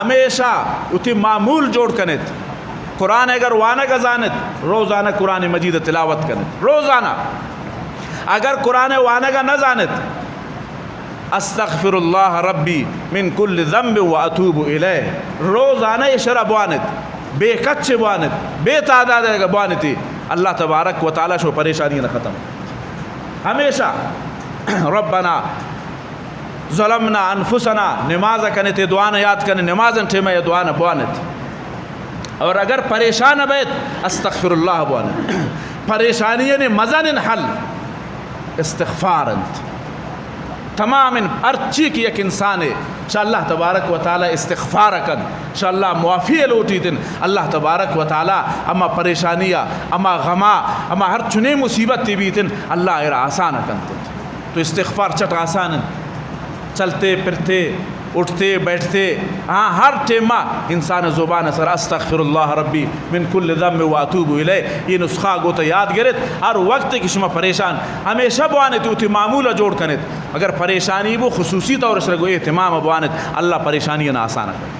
ہمیشہ وتی معمول جوڑ کنت۔ قرآن اگر وانگ ءَ زانت، روزانہ قرآن مجید تلاوت کنت۔ روزانہ۔ اگر قرآن وانگ ءَ نہ زانت، استغفر اللہ ربی من کل ذنب و اتوب الیہ۔ روزانہ اے شرح بوانت، بے کچ بوانت، بے تعداد اگر بوانتی، اللہ تبارک و تعالی شو پریشانی نہ ختم۔ ہمیشہ ربنا ظلمنا انفسنا، نماز ءَ کنت، اے دعا نہ یاد کنت، نماز ءِ ٹیم ءَ اے دعا نہ بوانت۔ اور اگر پریشان بیت، استغفر اللہ بوانت۔ پریشانی نے مزن حل استغفار انت۔ تمام ان ہر چی کہ یک انسانے شاء اللہ تبارک و تعالی استغفار کن، شاء اللہ معافی لوٹیت، اللہ تبارک و تعالی ہما پریشانی ءَ، ہما غم ءَ، ہما ہر چنے مصیبت تی بیت، اللہ ایر آسان کنت۔ تو استغفار چٹ آسان انت۔ چلتے پھرتے، اٹھتے بیٹھتے، ہاں، ہر ٹیم ءَ انسان زبان سر استغفر اللہ ربی من کل ذنب و اتوب الیہ، یہ نسخہ گوتا یاد گرت۔ ہر وقت کہ شما پریشان، ہمیشہ بوانت، وتی معمول ءَ جوڑ کنت۔ اگر پریشانی بو، خصوصی طور سر گو اہتمام بوانت، اللہ پریشانی ءَ آسان کنت۔